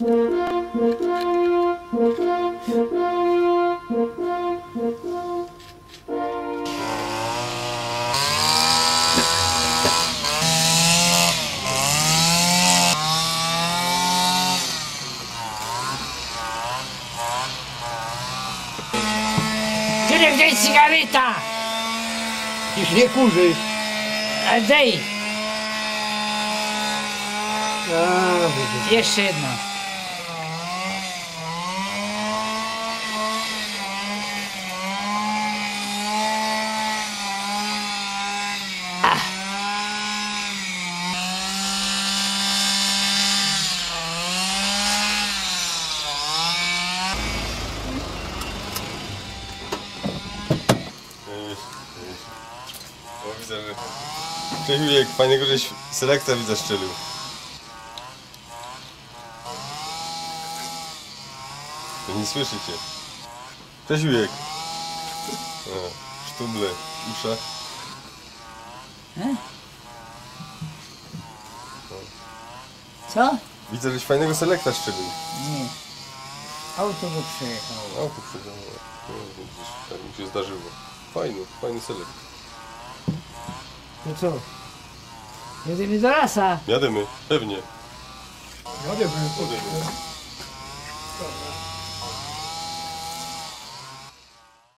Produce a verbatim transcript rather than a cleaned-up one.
Tyle wziąć cygaryta! Już nie kurzy. A dej! A, widzisz. Jeszcze jedna. Cześć, Miłek, fajnego, żeś selekta widzę strzelił. Wy nie słyszycie. Cześć, Miłek. O, sztuble, usza. E? Co? Widzę, żeś fajnego selekta strzelił. Nie. Auto go przejechało. Auto przejechało. No, widzisz, tak mi się zdarzyło. Fajny, fajny selekt. To co? Jedziemy do lasa. Jadymy, pewnie. Jadymy. Jadymy.